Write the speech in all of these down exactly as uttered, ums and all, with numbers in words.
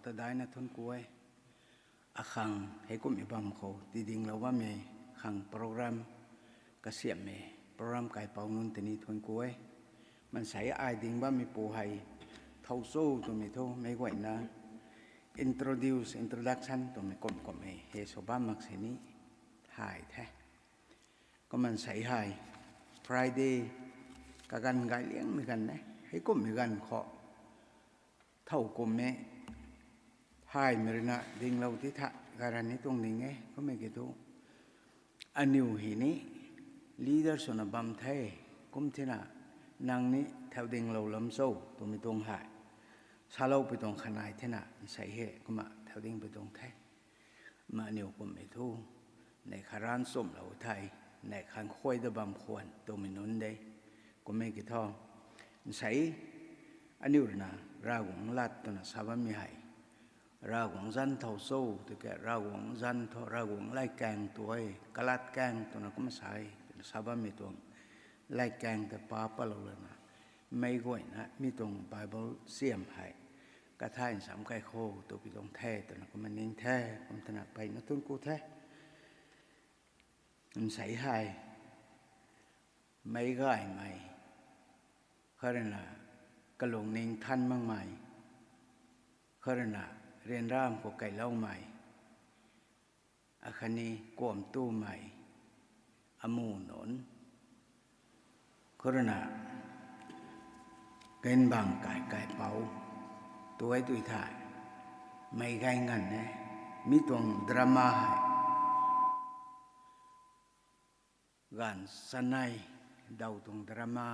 ta daina thuanc ku e. Akhang heikumhmei bam khou tidinglou bammei khang program kasiamhmei program kaipouc nunc tini thuanc ku e. Mansei ai ding bammei pu hei thow cho twmei thu meic guayna introduce, introduction twmei kum kumhmei hei sw bam mak sini thay the. Kumna mansei hei Friday kaganv gay liangmei ganv e, heikumhmei ganv khou thow kummei thaymei ruina dinglou ti tha gay ra ni tuang ning e. Kummei ki thu aniw hei ni leader swna bam the, kum thena nang ni thau dinglou lam cho twmei tuang hei saloupui tuang khanai thena mansei hei kumna thau dingpui tuang the. Kumna aniw kumhmei thu neih kha ranv chumlou the, neih khang khuay da bam khwan twmei nunc de. Kummei ki thu mansei aniw ruina Ravguangc lat twna sa bammei hei Ravguangc zanc thow cho, tiki Ravguangc zanc thu Ravguangc latkaeng tu e, kalatkaeng twna kumna sa e twna sa bammei tuang latkaeng ta pa patlou lana meic guayna mi tuang Bible siam hei kathay nsam kai kho twpui tuang the twna kumna ning the. Kum thena mpeyna thuanc ku the. Mansei hei meic gaymei, kha ruina kalungning than makmei, kha ruina ryanramv khou kailoumei, akhatni kuam tumei, amu nunc, kha ruina ganbang kai kaipouc tu e tui the. Meic gay nganv e. Mi tuang drama hei ganv chanei daw tuang drama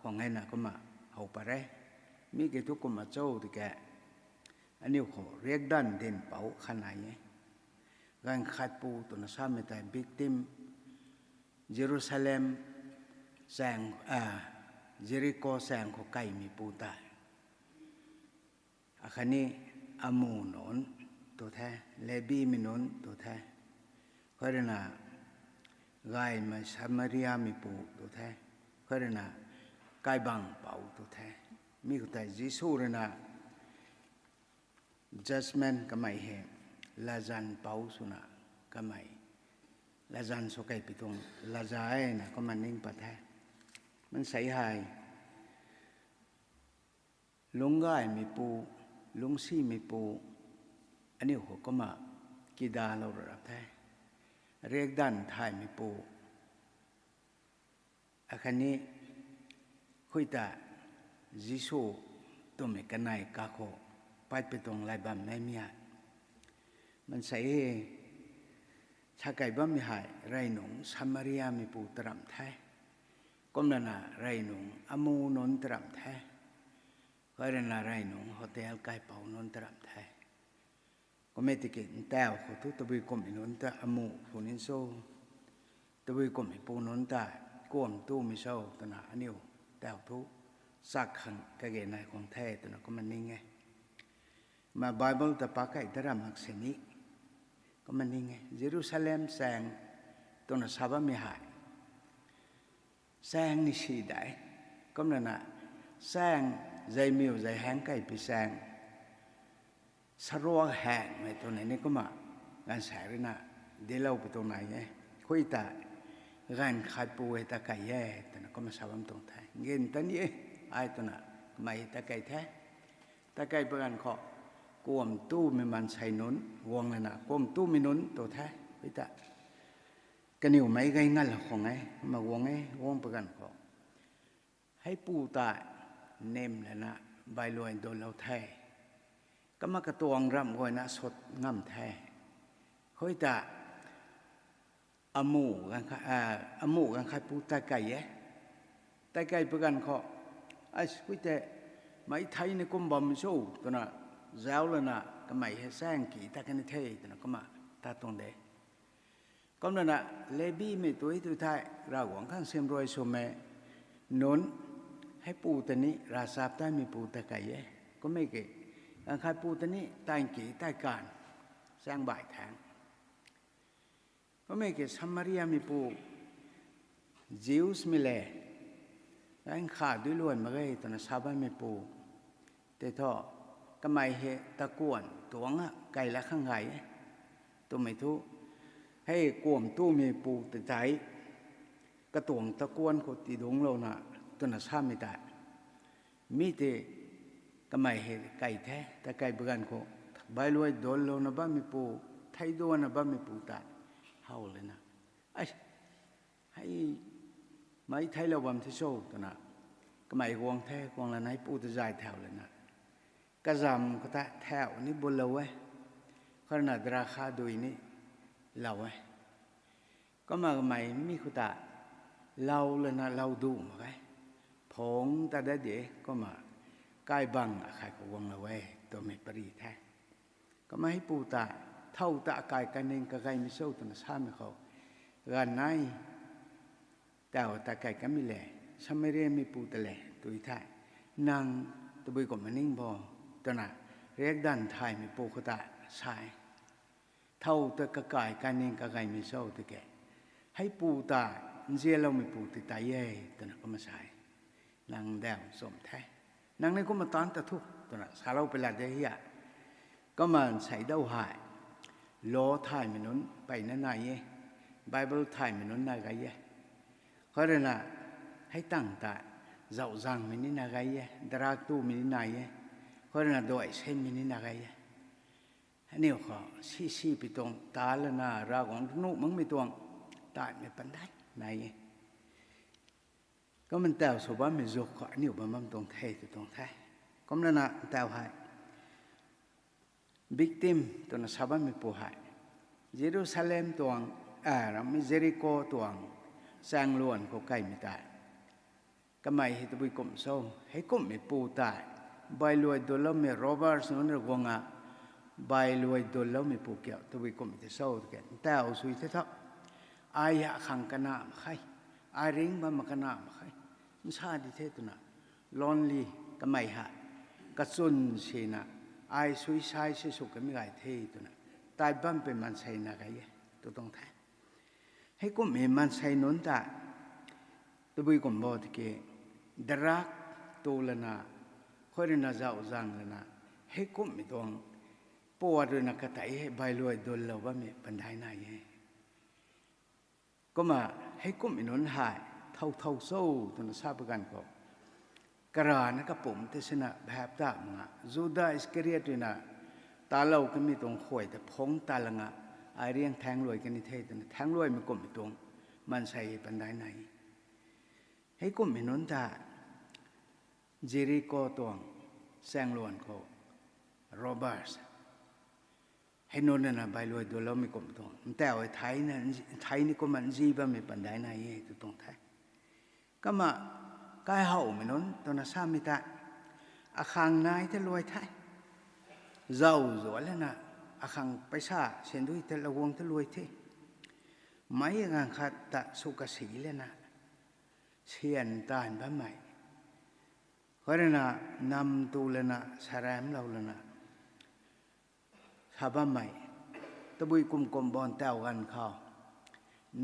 khwang e na kumna how pat re. Mi ki thu kumna cho tiki aniw khou riakdanv dinhpouc kha nai e. Ganv khatpu twna samei tei victim Jerusalem chaeng, Jeriko chaeng khou kaimeipu tei akhatni amu nunc tu the, Lebimei nunc tu the, kha ruina gaymei Samariameipu tu the, kha ruina kaibangpouc tu the. Mi khou tei Jisu ruina judgment kamei hei latzan pou swna kamei latzan sw kei pi tuang latza e na kumna ning pat the. Mansei hei lungcgaymeipu, lungcsimeipu, aniu khou kumna kidalou rap the. Riakdanv thaymeipu, akhatni khui ta Jisu twmei kanei kakhou patpui tuang lay bam naimei hei mansei e. Sa kei bammei hei rey nungc Samariameipu ta ramh the. Kumlana rey nungc amu nunc ta ramh the. Kha ruina rey nungc hotel kaipouc nunc ta ramh the. Kummei tiki ntauh khou thu tabui kumhmei nunc ta amu sw ni cho, tabui kumhmeipu nunc ta kuam tumei cho twna aniu ntauh thu chak khang kage nai khwang the twna kumna ning e. Kumna Bible ta pakei ta ramh mak sini kumna ning e. Jerusalem chaeng twna sa bammei hei chaeng ni si de. Kumlana chaeng, zeimiu zei haeng kei pi chaeng, saruak haengmei twna ni kumna gaanvsaekc ruina dinclou pi tuang nai e. Khui ta ganv khatpu e ta kei e twna kumna sa bam tuang the. Ngin ta ni e, ai twna kamei ta kei the. Ta kei pa ganv khou kuam tumei maansei nunc guang lana kuam tumei nunc tu the. Khui ta kaniw meic gay nganv khwang e, kumna guang e, guang pa ganv khou heipu ta nim lana bailuai dunclou the. Kumna katuang ramh guayna sut ngam the. Khui ta amu ganv kha-, amu ganv khatpu ta kei e. Ta kei pa ganv khou, ai, khui tei meic thei ni kum bam cho twna zauc lana kamei hei chaeng ki ta kani the twna kumna tat tuang de. Kumlana Lebimei tu e tu thei Ravguangc khang siamruai swmei nunc, heipu ta ni ravchaptatmeipu ta kei e. Kummei ki ganv khatpu ta ni taanv ki taanv kan chaeng bai thaeng. Kummei ki Samariameipu, Jewsmei le, ganv kha dui luan mak ge twna sa bammeipu tei thu Kamei hei takuan tuang a kai la khang gay e. Twmei thu, hei kuam tumei pu ta tei, katuang takuan khou tidungclouna twna samei tei, mi tei kamei hei kai the, ta kai baganv khou, bailuai dullouna bammeipu, theiduanna bammeipu tei how lana, ai, hei, mei theilou bam the cho twna, kamei guang the, guang lana hei pu ta zay thau lana, kazam khou ta thau ni bulou e, kharna drakha dui ni lou e. Kumna kamei mi khou ta lou lana lou du mak ge, phungc ta dat de, kumna kaibang akhei khou guanglou e, twmei pary the. Kumna hei pu ta, thow ta akai kaning kagaymei cho twna samei khou, ganv nai, tau ta kai kamei le, Samariameipu ta le tui the, nang tabui kumh maning bo, twna, riakdanv thaymeipu khou ta sa e. Thow ta kakai kaning kagaymei cho tiki, hei pu ta nzianloumeipu tei tei e, twna kumna sa e. Nang dau chum the. Nang ni kumna taanc ta thu, twna salou pui la de hia. Kumna nsei dau hei, law thaymei nunc mpeyna nai e, Bible thaymei nunc na gay e. Khou ruina, hei tangv ta, zauhzangmei ni na gay e, darak tumei ni nai e. Khou ruina duai senmei ni na gay e. Aniu khou sisi pi tuang ta lana Ravguangc nuh makmei tuang taanmei pandai nai e. Kumna ntaw sw bammei zuk khou aniu bam bam tuang the tw tuang the. Kumlana ntaw hei, victim twna sa bammeipu hei, Jerusalem tuang, a, ramei Jeriko tuang chaengluan khou kaimei tei, kamei hei tabui kumh cho, heikumhmeipu tei, bailuai dulloumei robbers nunc rui guang a, bailuai dulloumeipu kiu tabui kumh tei cho tiki ntaw sw the thu, ai akhang kana mak khe, ai ringc bam mak kana mak khe, nsa di the twna, lonely, kamei hei kachwn sina, ai suicide si sw kamei gay the twna, tai bampui maansei na gay e tw tuang the. Heikumhmei maansei nunc ta tabui kumh bo tiki, darak tu lana, khou ruina zauhzang lana, heikumhmei tuang puat ruina katei hei bailuai dullou bammei pandai nai e. Kumna heikumhmei nunc hei thow thow cho twna sa pa ganv khou, karana kapumc tei sina bhap ta mak nga, Juda Iskariot ruina talou kamei tuang khuay ta phungc ta lana, ai riang thaengluai kani the twna thaengluaimei kumhmei tuang maansei pandai nai. Heikumhmei nunc ta Jeriko tuang chaengluan khou robbers, hei nunc na bailuai duloumei kum tuang ntaw e, thei ni kumna nzi bammei pandai nai e tw tuang the. Kumna kaihowmei nunc twna samei ta, akhang nai the luai the, zauc zualana, akhang paisa sandui ta laguang the luai the, meic ganv khat ta sw kasi lana, syan taanv bammei, khou ruina nam tu lana, saramlou lana sa bammei, tabui kum kum bo ntaw ganv khou,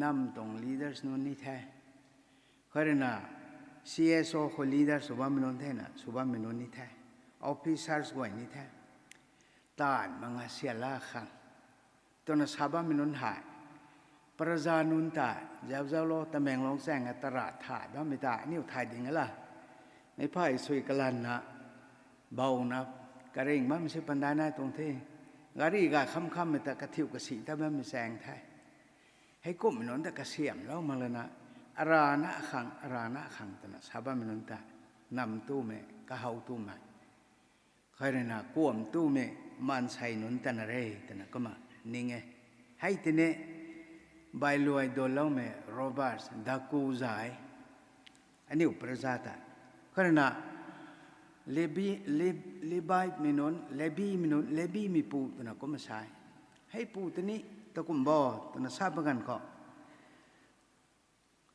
nam tuang leaders nunc ni the, khou ruina C S O khou leader sw bammei nunc thena sw bammei nunc ni the, officers guay ni the, taanv mak nga syan la khang twna sa bammei nunc hei, praja nunc ta, zauc zauclo, Tamenglong chaeng a tara thay bammei ta aniu thay ding e la, meic phay sui kalanna, bouna, karing bammei si pandai nai tuang the, gari gay kham khammei ta kathiu kasi ta bammei chaeng the. Heikumhmei nunc ta kasiamhlou mak lana, arana akhang, arana akhang twna sa bammei nunc ta, nam tumei, kahow tumei, khou ruina kuam tumei maansei nunc ta na re twna kumna ning e. Hei tini bailuai duloumei robbers, daku zay, aniu praja ta, khou ruina Levi, Lev-, Levimei nunc, Levimei nunc, Levimeipu twna kumna sa e. Heipu tini takum bo twna sa pa ganv khou,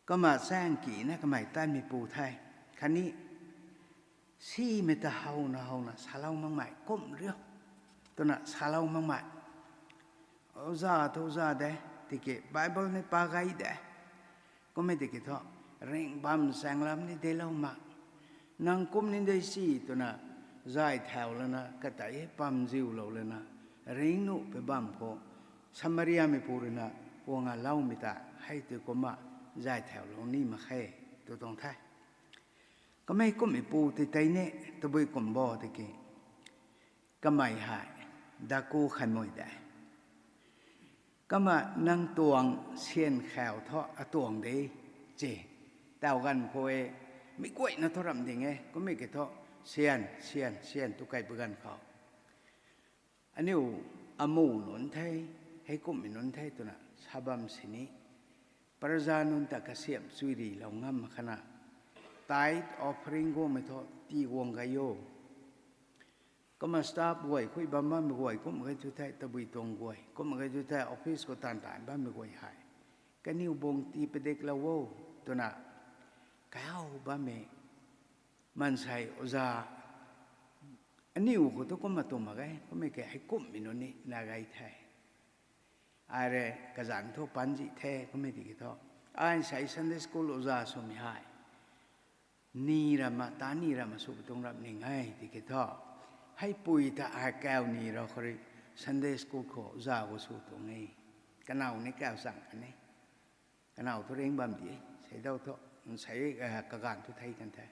kumna chaeng kina kamei tanmeipu the, khatni simei ta howna howna salou makmei, kumh riu twna salou makmei, oja thu oja de, tiki Bible ni pa gay de, kummei tiki thu, ringh bam chaeng lam ni delou mak, nang kum ni de si twna, zay thau lana katei hei pamziulou lana, ringnuh pui bam khou, Samariameipu rui na guang aloumei ta hei tei kumna zay thaulou ni mak khe, tw tuang the. Kamei kumhmeipu tei tei ni, tabui kum bo tiki, kamei hei daku khaymei de. Kumna nang tuang syan khou thu atuang de, ci. Tau ganv khou e, mi guayna thu ramh ding e, kummei ki thu, syan, syan, syan tu kai pui ganv khou, aniu amu nunc the, heikumhmei nunc the twna sa bam sini, praja nunc ta kasiamh chuy rilou ngam mak khana, tithe offering guangmei thu tii guang gay o. Kumna staff guay, khui bam bammei guay, kumna gay thu the, tabui tuang guay, kumna gay thu the, office khou taanv taanv bammei guay hei, kaniw bung tii padiklou o, twna kau bammei maansei oja, aniu khou thu kumna tuang mak ge, kummei ki heikumhmei nunc ni nai gay the. Ai rui kazanc thu panzih the, kummei tiki thu, ai nsei Sunday school oja swmei hei ni ramna, ta ni ramna sw pui tuang ramh ning e tiki thu, heipui ta ai kau ni rau khou rui Sunday school khou oja khou sw tuang e. Kanow ni kau chang kan e. Kanow thu ring bam di, seidau thu, nsei, kaganv thu thei kan the.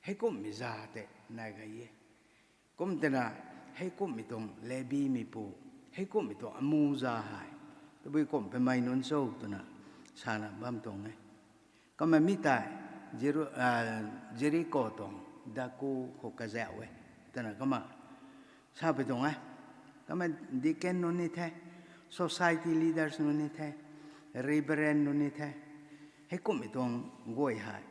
Heikumhmei za tei nai gay e. Kum twna, heikumhmei tuang Lebimeipu, heikumhmei tuang amu za hei, tabui kumh pui mei nunc cho twna sana bam tuang e. Kumna mi tei Jeru-, Jeriko tuang daku khou kazauh e, twna kumna sa pui tuang e. Kumna deacon nunc ni the, society leaders nunc ni the, reverend nunc ni the, heikumhmei tuang guay hei,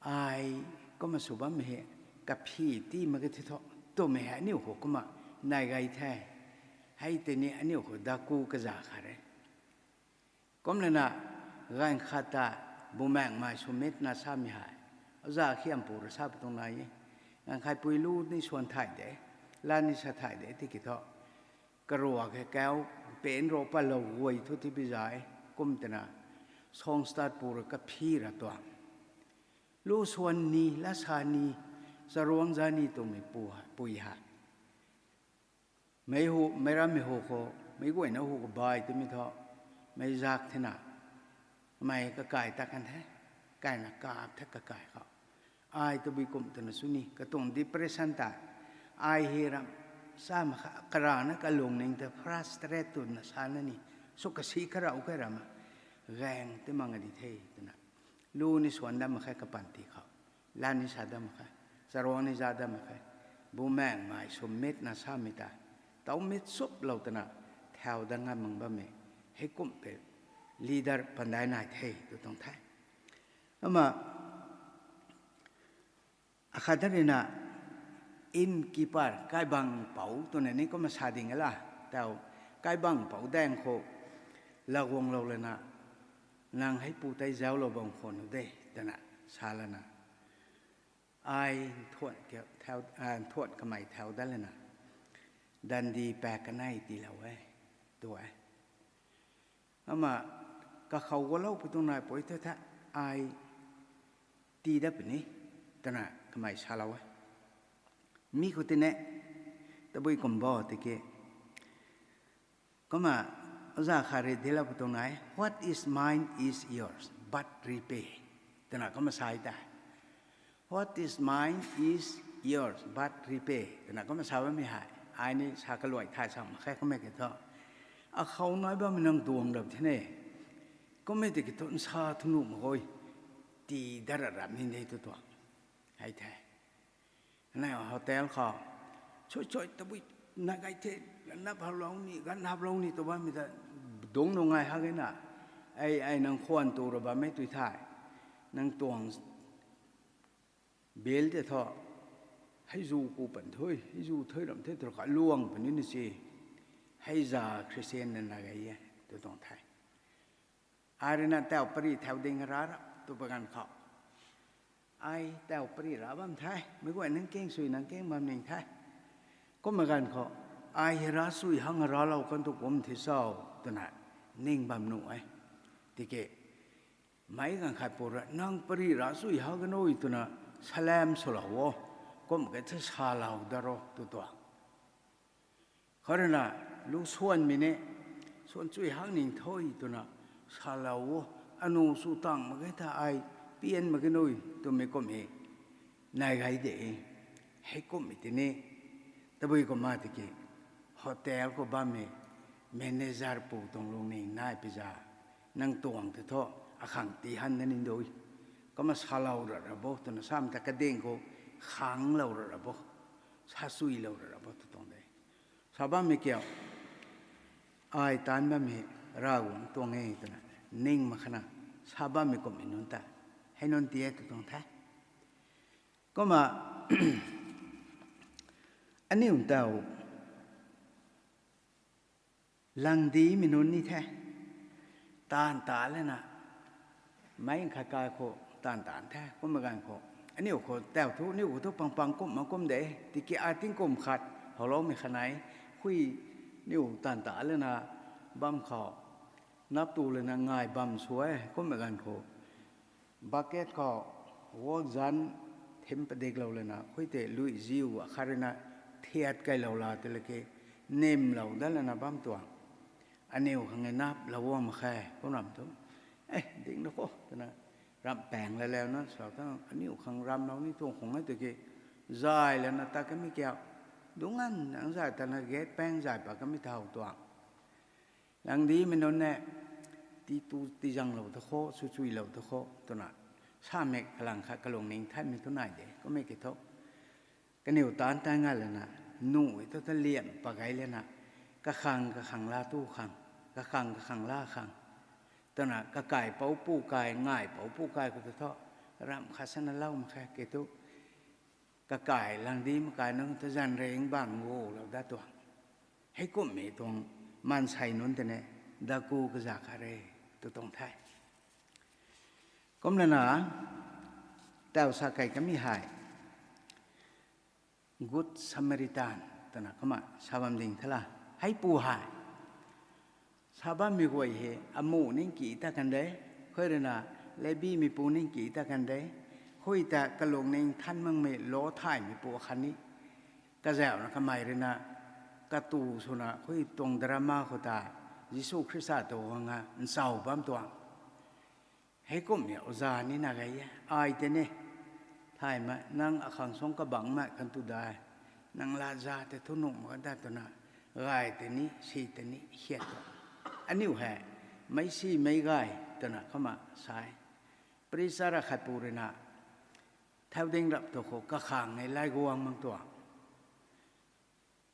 ai kumna sw bammei hei, kaphi ti mak ge the thu, twmei hei aniu khou kumna nai gay the. Hei tei ni aniu khou daku kaza khat e. Kumlana, ganv khat ta Bumaengmei Sumit na samei hei, oja khiampu rui sa pui tuang nai e. Ganv khat pui lu ni swan thay de, la ni sa thay de tiki thu, karuak hei kau, pen ro patlou guay thu tibi za e. Kum twna, Songstatpu rui kaphi ra tuang, lu swan ni, la sa ni, charuang za ni twmei pu, pui hei, meic hu, meic rammei hu khou, meic guayna hu khou bai twmei thu, meic zak thena, kamei kakai ta kan the, kaina kap the kakai khou. Ai tabui kumh twna sw ni, katuang depression ta, ai hei ram, sa mak kha, karana kalungning ta frustrate twna sana ni, sw kasi kharau khe rama, gaeng tei mang a di the twna, lu ni swan dam mak khe kapanty khou, la ni sa dam mak khe, charuang ni za dam mak khe, Bumaengmei Sumit na samei ta, tau mit suplou twna, thau dat ngam mak bammei, heikumh pui leader pandai nai the tw tuang the. Kumna, akhat ta rui na, innkeeper, kaibang pou twna ni kumna sa ding e la, tau, kaibang pou daeng khou, laguanglou lana, nang heipu tei zauclou bam khwan nu de, twna, sa lana, ai nthuan, nthuan kamei thau dat lana, dandi paek kanei tiilou e, tu e. Kumna, kakhou gualou pui tuang nai pui the the, ai tii dat puni, twna kamei salou e. Mi khou tei ni, tabui kum bo tiki, kumna, oja khat rui dilou pui tuang nai, what is mine is yours, but repay, twna kumna sa e tei. What is mine is yours, but repay, twna kumna sa bammei hei, ai ni sa kaluai thay sa mak khe kummei ki thu, akhou nai bammei nang tuang rap the ne, kummei tiki thu nsa thu nuh mak ge, tii dat ra rap ni de tw tuang, hei the. Nai hotel khou, choi choi tabui, nai gay the, ganv nap haplou ni, ganv haplou ni tw bammei ta, dungc nungai ha gena, ai, ai nang khwan tu ra bammei tui the, nang tuang bill tei thu, heizu ku pan thu, heizu thei ram the tw kha luang puni na si, heiza Christian na na gay e, tw tuang the. Ai rui na tau pari thau ding ra ra, tw pa ganv khou, ai tau pari ra bam the, meic guay nang keng sui nang keng bam ning the. Kumna ganv khou, ai hei ra sui hang raclou kan tu kum thi cho, twna ning bam nuh e. Tiki, meic ganv khat pu ra, nang pari ra sui ha kan o twna, salam swlou o, Kum ke the salou da ro tu tuang. Khou rui na, lu suanmei ni, suan chui hak ning tho twna, salou o, anu sw tang mak ge tha ai, pian mak ge nui twmei kum e, nai gay de, hei kummei tini, tabui kumna tiki, hotel khou bammei, manager pu tuang lungning nai pizza, nang tuang tei thu, akhang ti han na ning dui. Kumna salou ra ra bo twna sam ta kading khou, khanglou ra ra bo, sa suilou ra ra bo tu tuang de. Sa bammei kiu, ai taanc bammei Ravguangc tuang e twna, ning mak khana, sa bammei kummei nunc ta, hei nunc ti e tu tuang the. Kumna, aniu taw, langdimei nunc ni the, taanv ta lana, meic khat kai khou taanv taanv the, kummei ganv khou, aniu khou taw thu, aniu khou thu pang pang kum mak kum de, tiki a tingkum khat, howloumei khanei, hui, niu taanv ta lana, bam khou, nap tu lana ngai bam sw e, kummei ganv khou, bucket khou, wok zanc, thim padiklou lana, hui tei lui ziu akhat rui na, thiat kailou la tei laki, nimlou dat lana bam tuang. Aniu khang e naplou guang mak khe, kum ram thu. E, ding na kho, twna, ramh paeng la leu na, sa ta, aniu khang ramlou ni tuang khang e tiki, zay lana ta kamei kiu, dungc an, ang zay tana gate paeng zay pa kamei thau tuang. Langdimei nunc ne, ti tu ti zanglou ta kho, sw chuilou ta kho, twna, sa mek kalang khat kalungning thanmei tu nai de, kummei ki thu. Kaniw taanc taanc nga lana, nuh e thu ta liam pa gay lana, kakhang kakhang la tu khang, kakhang kakhang la khang. Twna kakai poupu kai, ngai poupu kai khou ta thu, ramh khat sana lou mak khe ke thu, kakai langdimei kai nunc ta zanc ring bang gulou dat tuang. Hei kummei tuang maansei nunc tei ne, daku kaza khat re, tu tuang the. Kumlana, taw sa kei kamei hei, Good Samaritan, twna kumna sa bam ding thala. Hei pu hei, sa bammei guay hei, amuh ning ki ta kan de, khou rui na, Lebimeipu ning ki ta kan de, hui ta kalungning than makmei lo thaymeipu khatni, kazauhna kamei rui na, katu swna hui tuang drama khou ta, Jisu Khrista tu guang a nchaw bam tuang. Hei kummei oza ni na gay e, ai tei ni, thaymei nang akhang suang kabangc mei kan tu dai, nang lat za tei thu nuh mak dat twna, gay tei ni, si tei ni, hiat tu. Aniu hei, meic si meic gay twna kumna sa e. Preacher akhatpu rui na, thau ding rap tu khou kakhang e laiguang mang tuang.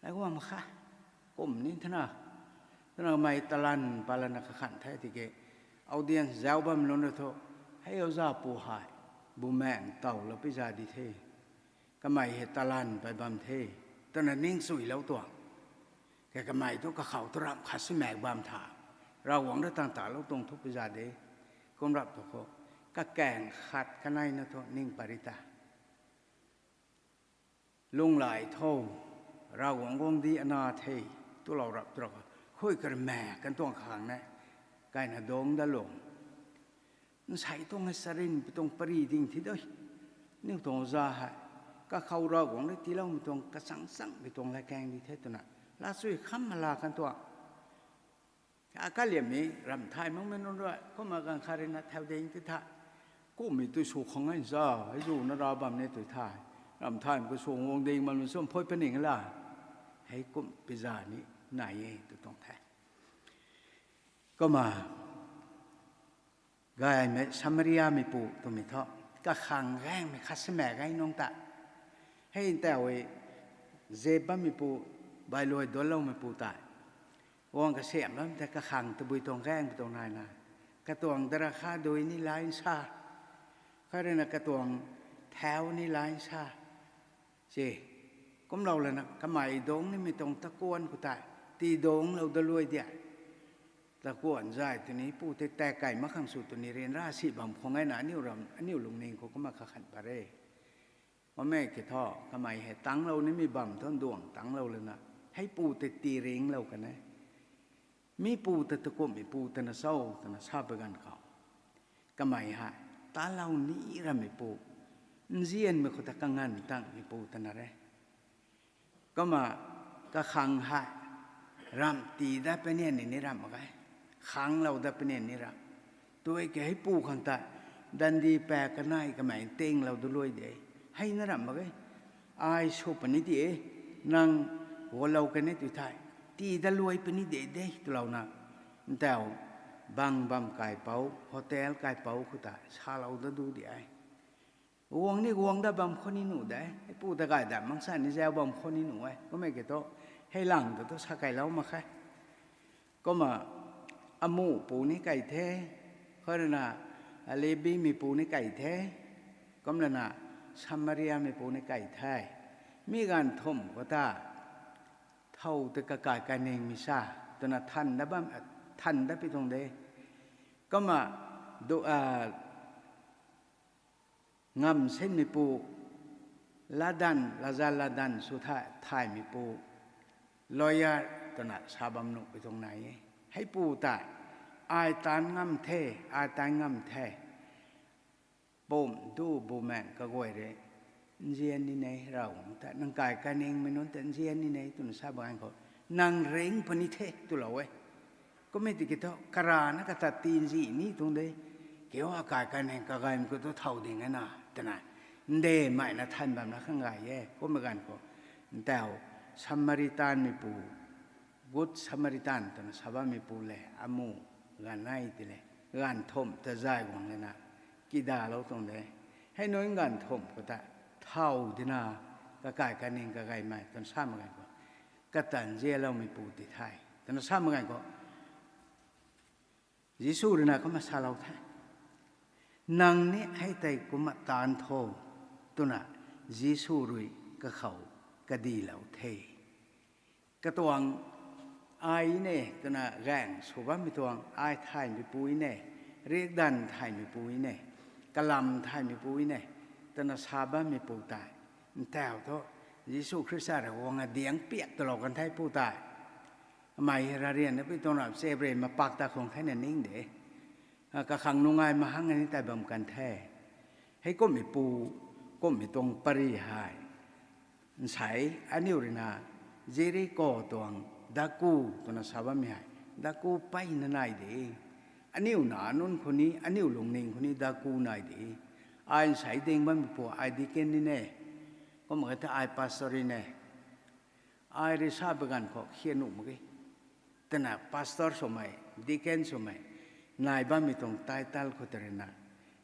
Laiguang mak kha, kum ni thana, twna mei talan palana kakhan the tiki, audience zauc bam luna thu, hei oza pu hei, bumaengc tawlou pi za di the, kamei hei talan pei bam the, twna ning chuilou tuang. Ke kamei thu kakhou thu ramh khat si maek bam tha, Ravguangc rui tang talou tuang thu pi za de, kum rap tu khou, kakaeng khat kaneina thu ning pari ta. Lunghlaic tho, Ravguangc guangcdic ana the, twlou rap tu ra, khui karmaek kan tuang khang ne, kaina dungc dat lung. Nsei tuang hei sarin pi tuang pari ding thi dui. Niw tuang za hei, kakhou Ravguangc rui tiiloumei tuang kachang changmei tuang latkaeng di the twna, laa chui kham mala kan tuang. Akaliammei ramh thay makmei nunc rui kumna ganv khat rui na thau ding ti tha. Kummei tui sw khang e za, hei zu na ra bam ni tui thay. Ramh thaymei khou sw guang ding bam nunc sw phui paning la. Hei kum pi za ni nai e tu tuang the. Kumna gaymei Samariameipu twmei thu, kakhang gaengmei khat si maek gay nungc ta. Hei ntau e, zep bammeipu, bailuai duanloumeipu tei. Guang kasiamh bam tei kakhang tabui tuang gaengmei tuang naina. Katuang darakha dui ni line sa. Kha rui na katuang thau ni line sa. Si, kumlou lana kamei dungc nimei tuang takuan khou tei, tii dungclou daluai dia. Takuan zay twni pu tei tak kei mak khang sw twni ryanra si bam khwang e na aniu ram, aniu lungning khou kumna kakhan pat re. Kummei ki thu, kamei hei tanglou nimei bam thu nduang tanglou lana, hei pu tei tii ringlou kan e. Mi pu ta takumhmei pu ta na cho, twna sa pa ganv khou, kamei hei, talou ni rameipu, Nzianmei khou ta kanganv tangmeipu twna re. Kumna kakhang hei ramh tii dat puni ni ni ramh mak ge. Khanglou dat puni ni ramh. Tui ke heipu khang ta dandi paek kanei kamei tinglou du luai de. Hei na ramh mak ge. Ai sw puni di e, nang gualou kan e tui thei, tii dat luai puni de de twlouna, ntau bang bam kaipouc, hotel kaipouc khou ta salou dat du di e. Guang ni guang dat bam khou ni nuh de, pu ta gay dat maksan ni zau bam khou ni nuh e. Kummei ki thu, hei lang ta thu sa kailou mak khe. Kumna, amuhpu ni kai the, khou rui na, Lebimeipu ni kai the, kumlana, Samariameipu ni kai the. Mi ganv thumh khou ta, thow ta kakai kaningmei sa, twna than dat bam, than dat pi tuang de. Kumna, du, a, ngamsinmeipu, latdanv, latzan latdanv sw tha-, thaymeipu, lawyer twna sa bam nuh pi tuang nai e. Heipu tei, ai taanc ngam the, ai taanc ngam the. Pumc du bumaengh kaguay rui, nzian ni ne, Ravguangc ta, nang kai kaningmei nunc ta nzian ni ne, twna sa bam ganv khou, nang ring puni the, twlou e. Kummei tiki thu, karana kata tinzih ni tuang de, kiu akai kaning kagaymei khou thu thow ding e na, twna, ndemei na than bamna khang gay e, kummei ganv khou, ntau, Samaritanmeipu, Good Samaritan twna sa bammeipu le, amu, ganv nei ti le, ganv thumh ta zay guang lana, kidalou tuang de. Hei nunc ganv thumh khou ta, thow dina, kakai kaning kagaymei, twna sa mak ganv khou, kata nzianloumeipu ti the, twna sa mak ganv khou, Jisu rui na kumna salou the. Nang ni hei tei kumna taanc tho, twna Jisu rui kakhou kadilou the. Katuang ai ne, twna gaeng sw bammei tuang, ai thaymeipu ne, riakdanv thaymeipu ne, kalam thaymeipu ne, twna sa bammeipu tei, ntau thu, Jisu Khrista rui guang a diang piak twlou kan the pu tei. Mei rarian na pi tuang ram se rei mapak ta khang the na ning de. A, kakhang nungai mahang ni tai bam kan the. Heikumhmeipu, kumhmei tuang pary hei, nsei, aniu rui na, Jeriko tuang daku, twna sa bammei hei, daku peyna nai de. Aniu na nunc khou ni, aniu lungning khou ni daku nai de. Ai nsei ding bammeipu, ai deacon ni ne. Kumna kata ai pastor ni ne. Ai rui sa bam ganv khou khia nuh mak ge. Twna pastor swmei, deacon swmei, nai bammei tuang title khou ta rui na,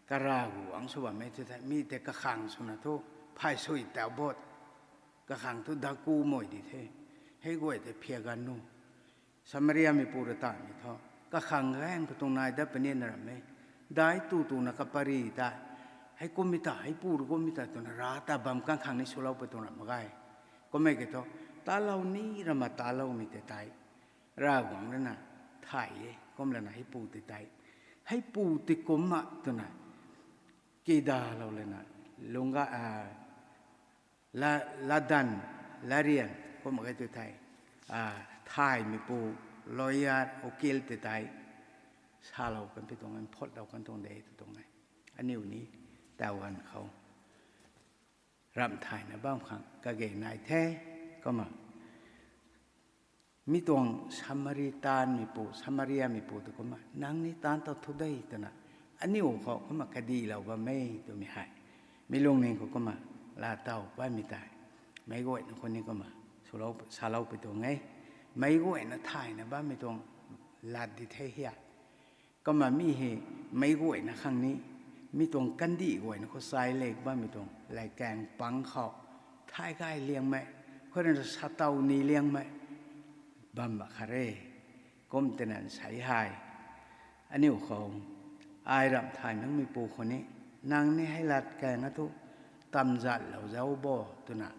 Karavguangc sw bammei thu the, mi tei kakhang swna thu, phay sui tau bot, kakhang thu daku mei di the, hei guay tei phia gan nu. Samariameipu rui tanmei thu, kakhang gaeng khou tuang nai dat puni na ram e, daic tu tuna kapary ta, hei kummei ta, hei pu rui kummei ta twna ra ta bam kang khang ni swlou pi tuang ram mak ge. Kummei ki thu, talou ni rama taloumei tei tei, Ravguangc rui na thay e, kum lana heipu tei tei, heipu tei kumna twna, kidalou lana, lungc ga, a, la, latdanv, latrian, kumna kei tu thei, a, thaymeipu, lawyer, ukil tei tei, salou kan pi tuang e, mphotlou kan tuang de tu tuang e. Aniu ni, tau ganv khou ramh thayna bam khang kage nai the, kumna. Mi tuang Samaritanmeipu, Samariameipu tu kumna, nang ni taanc tau thu de twna, aniu khou kumna kadilou bam e twmei hei, mi lungning khou kumna, laa taw bammei tei, meic guayna khou ni kumna, swlou, salou pi tuang e, meic guayna thayna bammei tuang, lat di the hia. Kumna mi hei, meic guayna khang ni, mi tuang kandih guayna khou sai lek bammei tuang, latkaeng pang khou, thay gay liangmei, khou rui na sa taw ni liangmei, bam ba kha re, kum twna nsei hei. Aniu khou, ai ramh thay nangmeipu khou ni, nang ni hei latkaeng a thu, tamzatlou zauc bo twna,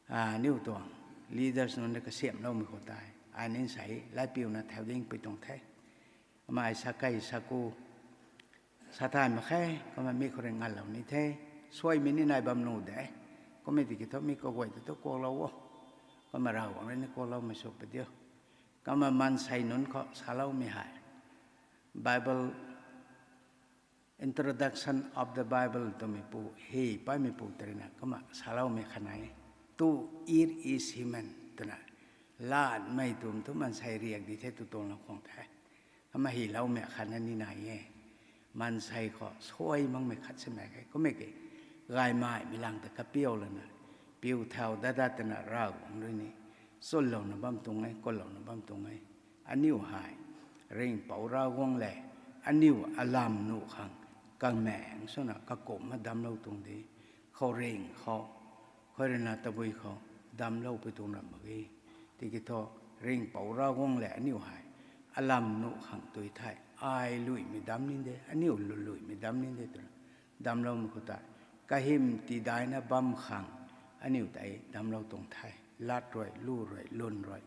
a, aniu tuang, leaders nunc rui kasiamhloumei khou tei, ai ni nsei, latpiuna thau ding pi tuang the. Amei sakei saku, sa thay mak khe, kumna mi khou rui nganlou ni the, suaimei ni nai bam nuh de, kummei tiki thu mi kaguay ta thu kuaklou o, kumna Ravguangc rui ni kuakloumei sw pi diu. Kumna maansei nunc khou saloumei hei, Bible Introduction of the Bible twmeipu, hei paimeipu tei ruina kumna saloumei khat nai e. To err is human twna, lanmei twmei thu maansei riak di the tw tuang lam khang the. Kumna hyloumei khat na ni nai e. Maansei khou suai makmei khat simei khe. Kummei ki, gaymei mei lang ta kapiu lana, piu thau dat dat twna Ravguangc rui ni chwnlouna bam tuang e, kunlouna bam tuang e. Aniu hei, ringhpouc Ravguangc le, aniu alam nuh khang, kamaengc swna kakumna damclou tuang de, khouringh khou, khou ruina tabui khou, damclou pui tuang ram mak ge. Tiki thu, ringhpouc Ravguangc le aniu hei, alam nuh khang tui thei, ai luimei damc ni de, aniu luluimei damc ni de twna, damcloumei khou tei, kahym tidaina bam khang, aniu tei damclou tuang the, lat rui, lu rui, lwn rui,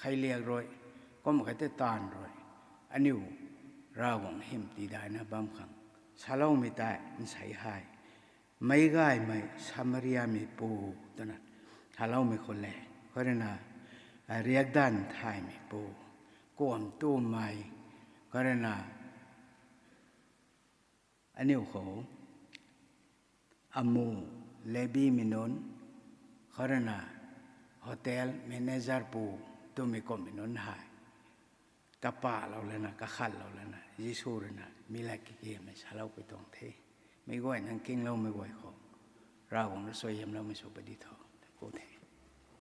kheiliak rui, kum khat tei taanv rui, aniu Ravguangc hym tidaina bam khang. Saloumei tei, nsei hei, meic gaymei Samariameipu twna, saloumei khou le, khou ruina, a, riakdanv thaymeipu, kuam tumei, khou ruina, aniu khou, amu, Lebimei nunc, khou ruina, hotel manager pu, twmei kummei nunc hei, kapalou lana, kakhatlou lana, Jisu ruina mi lat kikimei saloupui tuang the. Mi guay nang kingloumei guay khou, Ravguangc rui suaihiamloumei sw padi tho, ku the.